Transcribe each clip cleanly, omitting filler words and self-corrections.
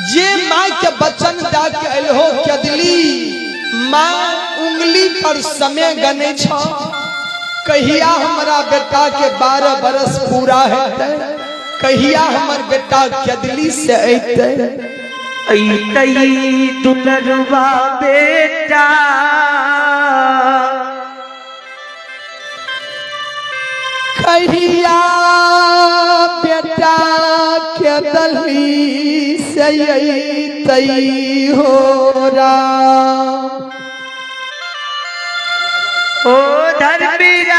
जे माय के वचन दऽ के एलहो केदली, माँ उंगली पर समय गनै छ, कहिया हमरा बेटा के 12 बरस पूरा हेतै, कहिया हमर बेटा केदली से अयतै। अइतै दुलरुआ बेटा, कहिया बेटा के दली से अयतै हो राम। ओ धर्मीराज,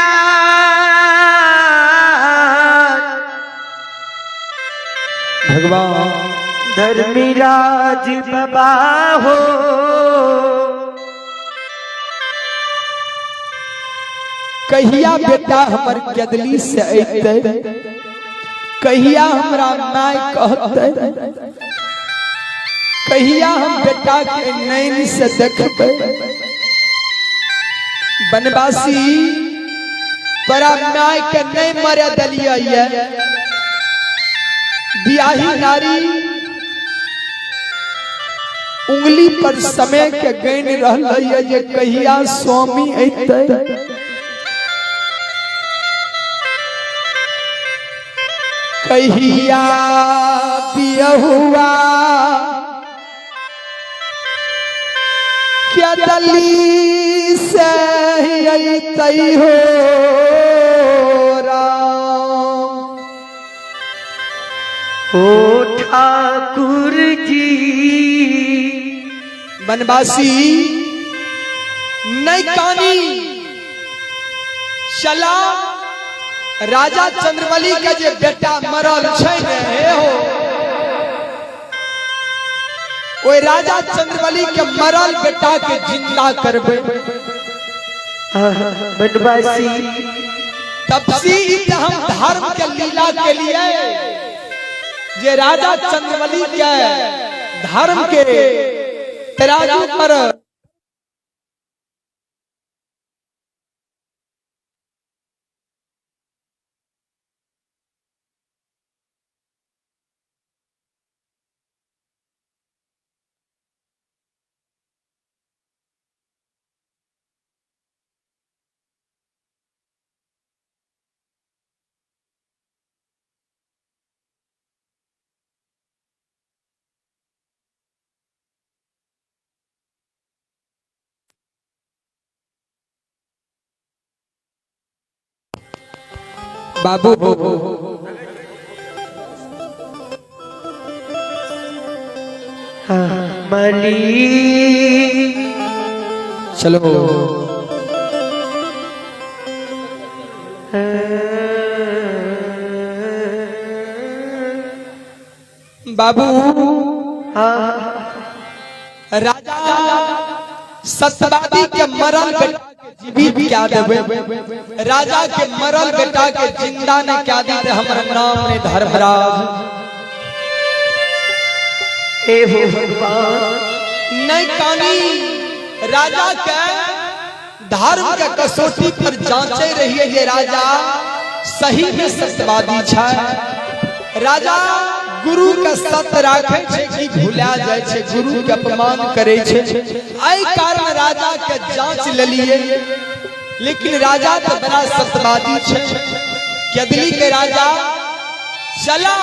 भगवान धर्मीराज बाबा हो, कहिया बेटा हमर केदली से अयतै, कहिया हमरा माय कहतै, कहिया हम बेटा के नैन से देखबै। बनवासी तोरा माय के नहीं मरे दलियै ये। बियाही नारी उंगली पर समय के गैन रहलै जे कहिया स्वामी अयतै। कहिया बियहुआ क्या दली से अयतै हो राम। ओ ठाकुर जी, बनवासी नहीं कानी चला राजा चंद्रबली के जे बेटा मरल छै ने, हे हो ओहि राजा चंद्रबली के मरल बेटा के जिंदा करबै। बनवासी तपसी ई हम धर्म के लीला के लिए जे राजा चंद्रबली के धर्म के तराजू पर बाबू मली चलो बाबू राजा सत्यवादी के मरल बेटा के जीवित क्या देवे, राजा के मरल बेटा के जिंदा ने क्या दी, हमर नाम ने धर्मराज। हे हो भगवान। नहीं कानी राजा के धर्म के कसौटी पर जांचे रहिए जे राजा सही में सत्यवादी छै, राजा गुरु के सत्य राखे छै कि भुला जाय छै, गुरु के अपमान करे छै, एहि कारण राजा के जांच लेलिए। लेकिन राजा तो बड़ा सत्यवादी छै। केदली के राजा चला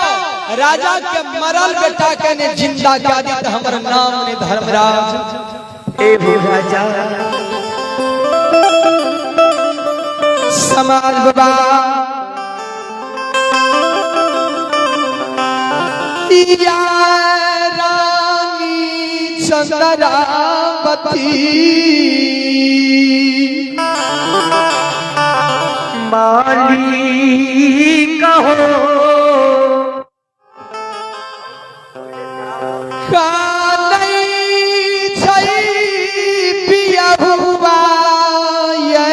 राजा के मरल बेटा के ने जिंदा क्या दी, हमर नाम ने धर्मराज। हे हो राजा। समाज बाबा या रानी चंद्रावती माली कहो कानै छै पियहुआ ये।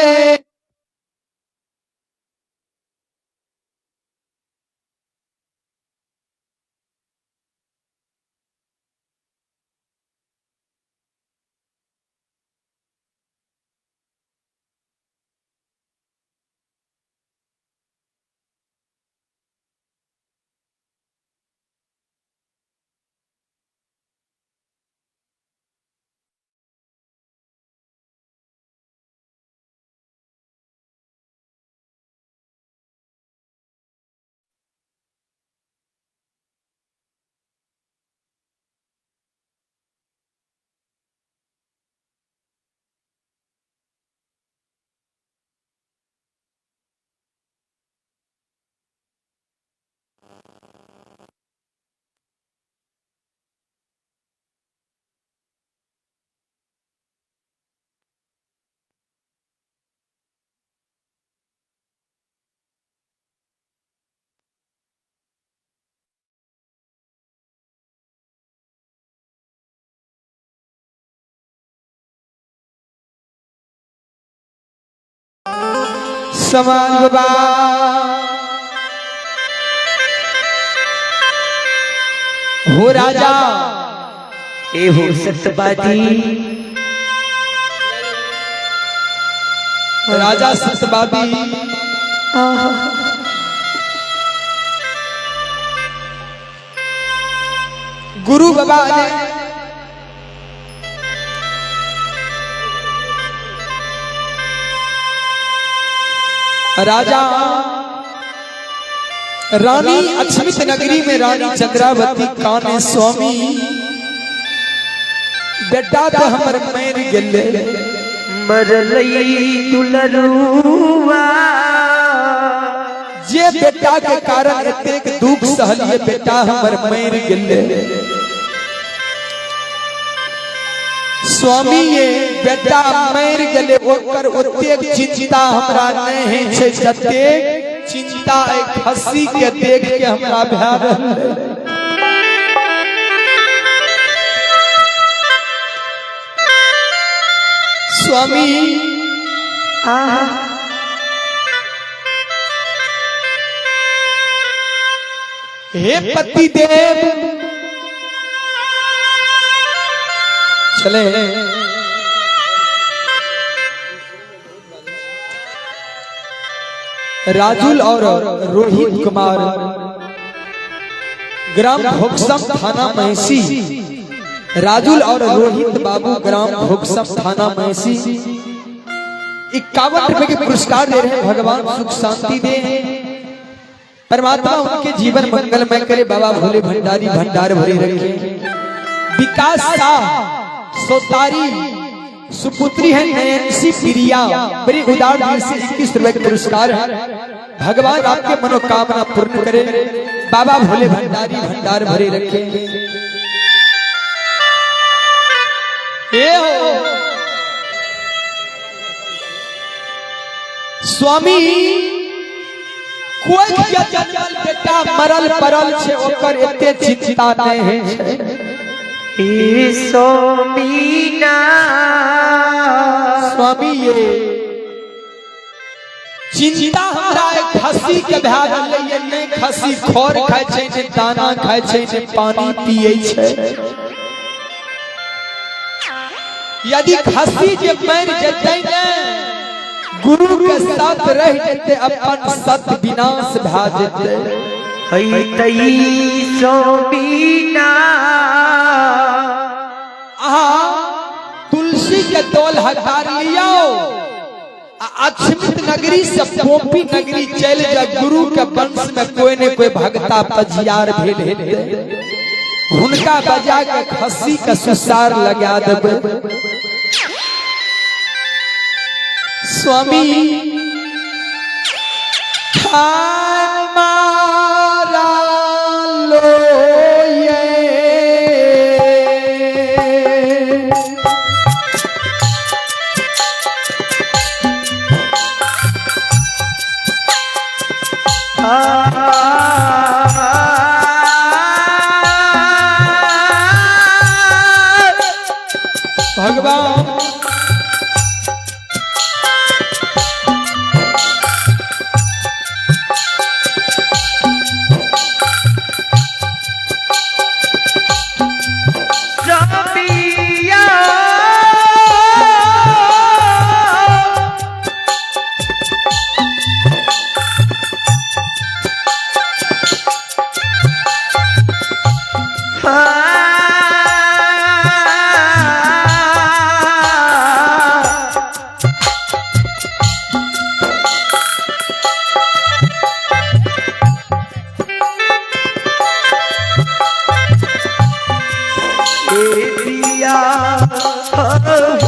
समाज बाबा। हो राजा एहो सत्यवादी। राजा सत्यवादी गुरु बाबा ने राजा रानी अक्षमित नगरी में रानी चंद्रावती काने स्वामी बेटा तो हमर मर गेले मरलई दुलरुआ। जे बेटा के कारण एतेक दुख सहलिए बेटा हमर मर गेले। स्वामी ये बेटा मर गेले ओकर ओतेक चिंता हमरा नहीं है छे जतेक चिंता एक खस्सी के देख के हमरा भए रहलै। स्वामी आहा हे पति देव चले राजुल और रोहित कुमार ग्राम भोगसम थाना महसी। राजुल और रोहित बाबू ग्राम भोगसम थाना महसी 51 रुपए के पुरस्कार दे रहे हैं। भगवान सुख शांति दे, परमात्मा उनके जीवन मंगलमय करे, बाबा भोले भंडारी भंडार भरे रखे। विकास शाह सोतारी सुपुत्री है नयनसी प्रिया, बड़ी उदार दिल से 21 रुपए के पुरस्कार है। भगवान आपके मनोकामना पूर्ण करे, बाबा भोले भंडारी भंडार भरे रखे। ए हो स्वामी कोई के जन्मल बेटा मरल परल छे ओकर एते चिंता नहीं है छे। ए सोमीना। स्वामी ये चिंता हमरा एक खस्सी के भए गेलै ये नहीं खस्सी खर खाय छै ने दाना खाय छै ने पानी पिए छै। यदि खस्सी जे मर जेतै ने गुरु के साथ रह जेतै अपन सत विनाश भए जेतै। हई सोमीना। अहाँ तुलसी के तोल हकार लियो अक्षमित नगरी से पोपी नगरी चल जा, गुरु के वंश में कोई ने कोई भगता पजियार भेल हेतै हुनका बजा के खस्सी के सुसार लगा देबै। स्वामी मारा लो ये भगवान स्वामिया। दिया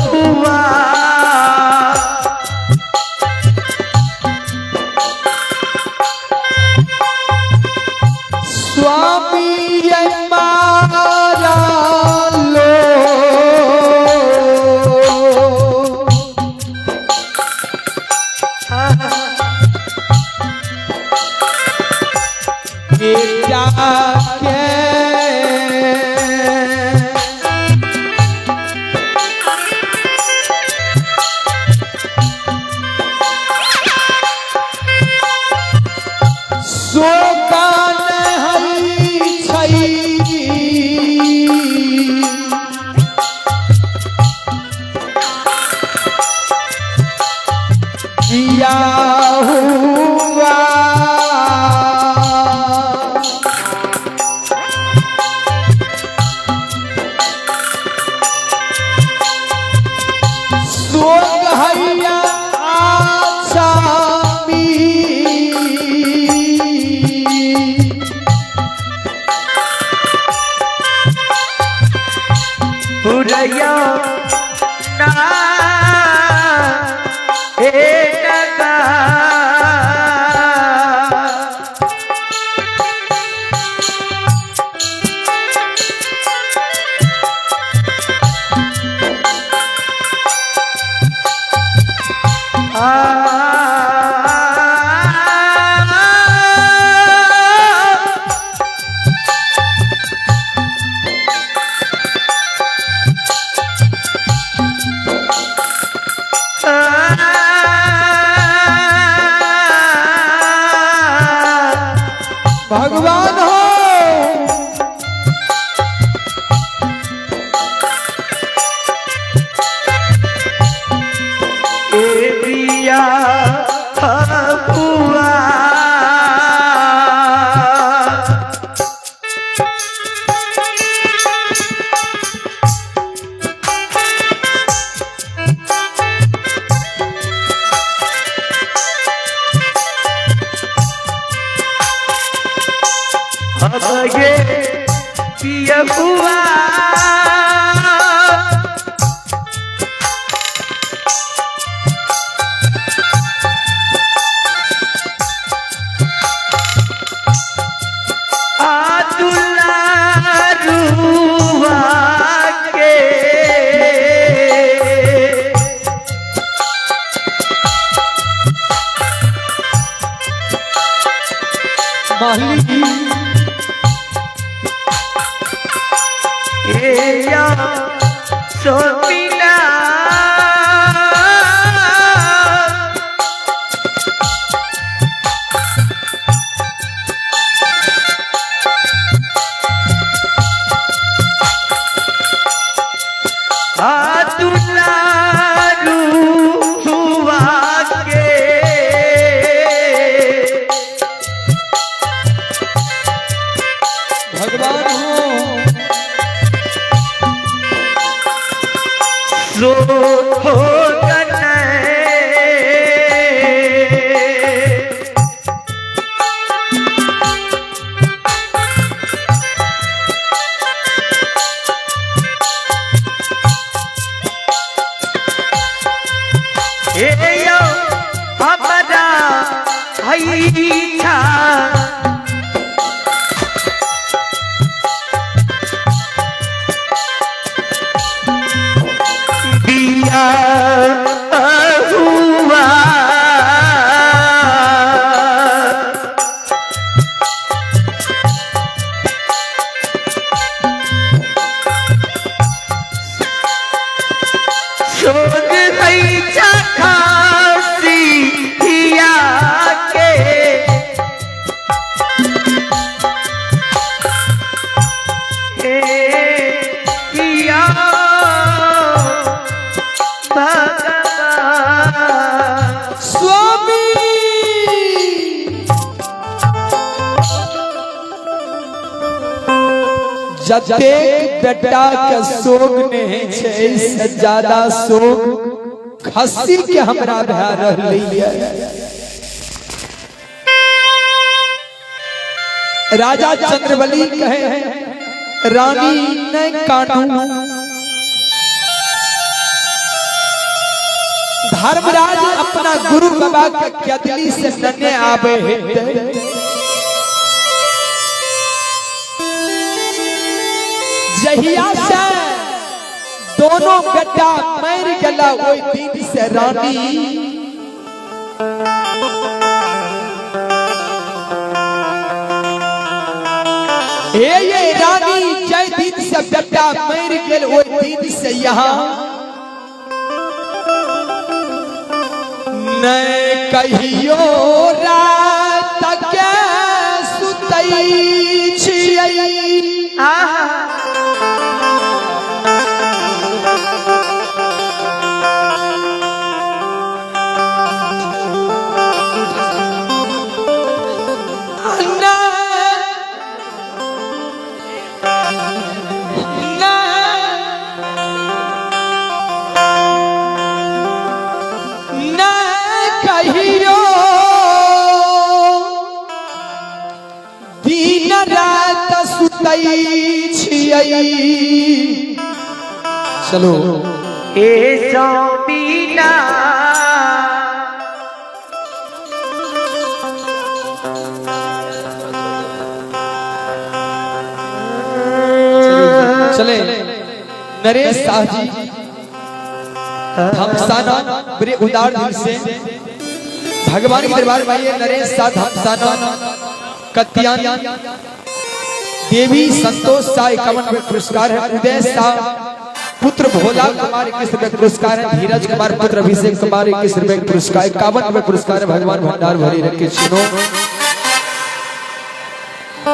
हुआ स्वामी ये मारा लो बेटा के दिहया ना हे नगा। आ भगवान हो। ए बिया फुआ अब ये पिया फुआ दुलारुआ के माली हे या सोमिना आ दुलारुआ के भगवान हो। सो हो गने। हे यो हमरा हईछा दिया हुआ सोग हईछा खासी हिया के हे हिया भगवान। स्वामी जतेक बेटा के शोक नहीं छै से ज्यादा शोक खस्सी के हमरा भए रहलै है। राजा चंद्रबली कहे रानी नहीं कानू, धर्मराज अपना गुरु बाबा के कदली से नने आवे हेतै। जहिया से दोनों बेटा मर गया ओहि दिन से रानी हे ये रानी जय दिन से बेटा मर गेल ओहि दिन से यहाँ नहीं कहियो रात के सुतै छियै। आहा न कहियो दिन रात सुतै छियै। चलो ए स्वामीना चले नरेश शाह जी धमसाना बड़े उदार दिल से भगवान के दरबार में आइए। नरेश शाह धमसाना कत्यान देवी संतोष शाह 51 रुपये पुरस्कार है। उदय शाह पुत्र भोला कुमार 21 रुपए पुरस्कार है। धीरज कुमार पुत्र अभिषेक कुमार 21 रुपए पुरस्कार, 51 रुपए पुरस्कार है। भगवान भंडार भरी रखे। सुनो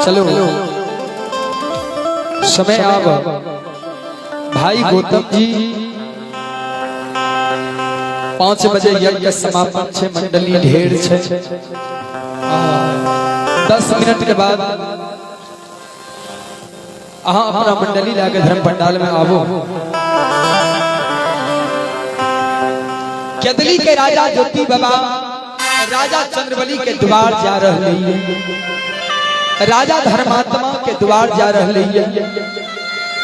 चलो समय आब भाई गौतम जी 5 बजे यज्ञ समापन छे, मंडली ढेर छे। 10 मिनट के बाद अहाँ अपना मंडली लाके धर्म पंडाल में आबो। केदली के राजा ज्योति बाबा राजा चंद्रबली के द्वार जा रहे है, राजा धर्मात्मा के द्वार जा रहे है।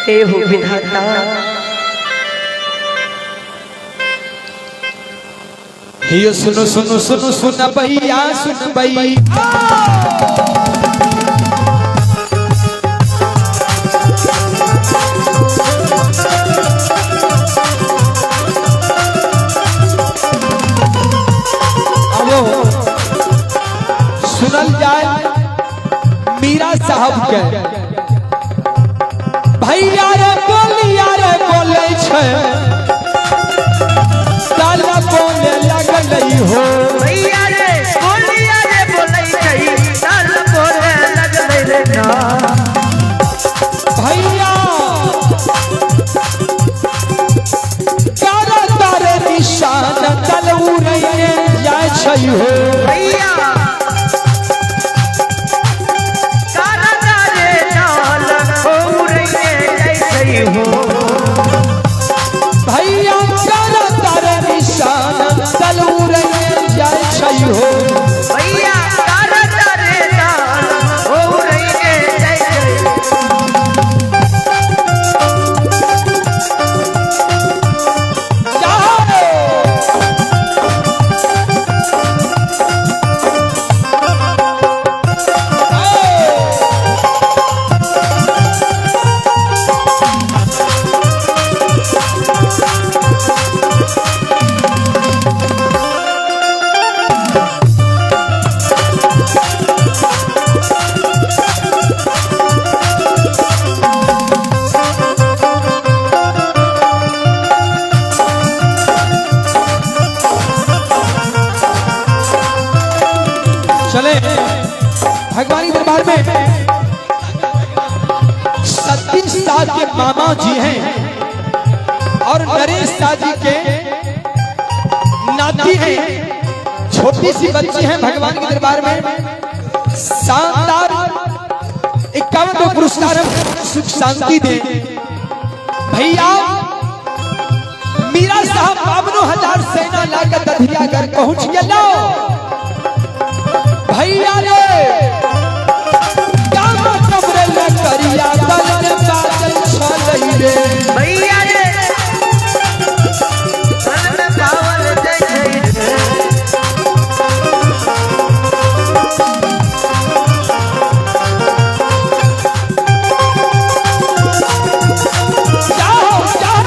हे हो विधाता हे सुनो सुनो सुनो सुन भैया सुन भैया सुनल जाए मीरा साहब के भैया रे बोलिया रे बोले छे ताला बोले लगलै हो। भैया रे बोलिया रे बोलै छै ताला बोले लगलै रे ना। भैया तारा तारे निशान चल उड़े जाय छै हो। भैया तारा तारे चाल उड़े जाय छै हो। भैया तारा तारे निशान चल उड़े जाय छै हो। भैया तारा तारे चाल उड़े जाय छै। चले भगवान के दरबार में सतीश शाह के मामा जी हैं और नरेश शाह जी के नाती हैं। छोटी सी बच्ची है भगवान के दरबार में शानदार 51 पुरस्कार सुख शांति दे। भैया मीरा साहब 52,000 सेना लाकर दधिया घर पहुंच गया। भैया रे कमरे में करिया तन बादल छलई रे। भैया रे तन में पावल जाय छै रे। जाओ जाओ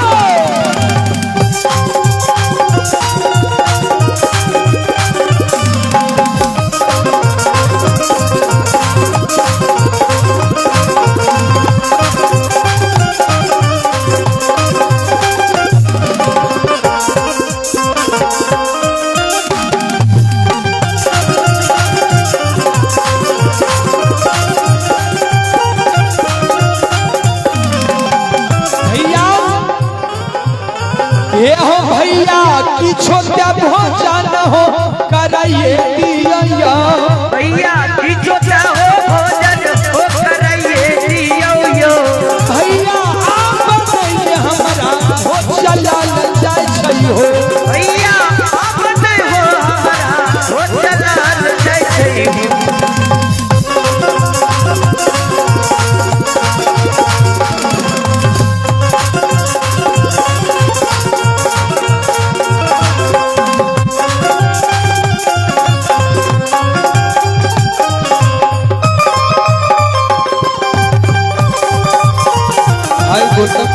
भैया हे हो भैया किछो ते भोजन हो कराइए दिया। भैया किछो ते हो भोजन हो कराइए दियौ यो। भैया आप नहीं हमरा हो चलल जाय छै हो। भैया आप नहीं हो हमरा हो चलल जाय छै हो।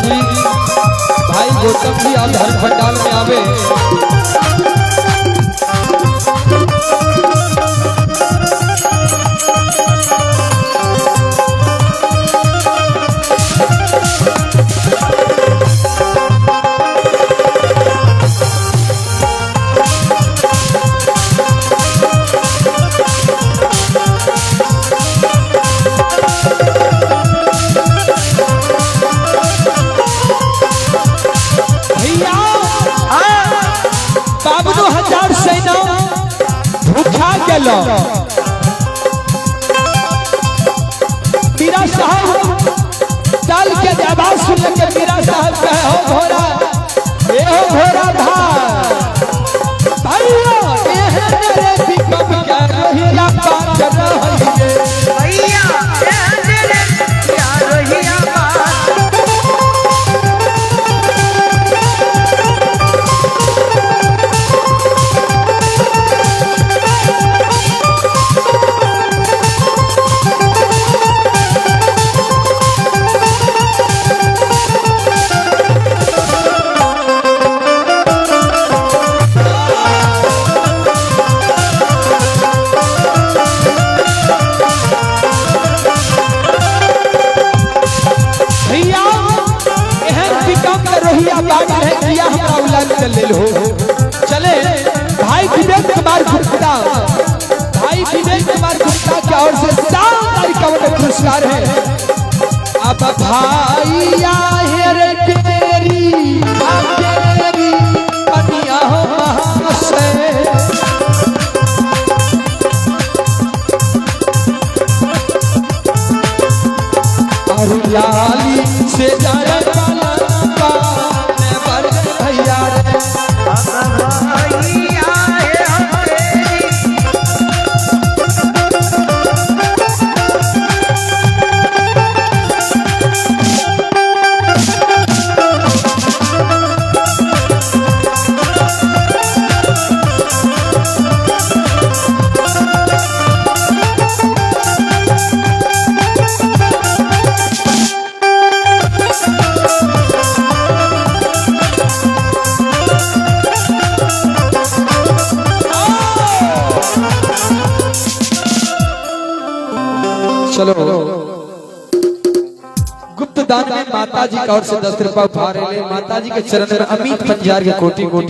जी, भाई गौतम जी आप धर्म पंडाल में आवे। भैया 52,000 सेना भूखा गेलो। मीरा साहब चल के आवाज सुन के मीरा साहब कहे हो घोड़ा, ए हो घोड़ा भाई, भैया एहन रे बिकम के रोहिया पार रहिए। भैया एहन रे रोहिया पार। भैया एहन बिकम के रोहिया बाट रहे किया हमरा उलट चले हो। चले भाई विवेक कुमार गुप्ता, भाई विवेक कुमार गुप्ता की ओर से शानदार 51 पुरस्कार है। अब भाई आहेर तेरी तेरी कनिया हो महाशय। हरियाली से जाए भैया रे। भैया एहन तेरी चलो गुप्त दान में माता जी का और से 10 रुपया उपहार ले माता जी के चरण में अमित पंजार के कोटि कोटि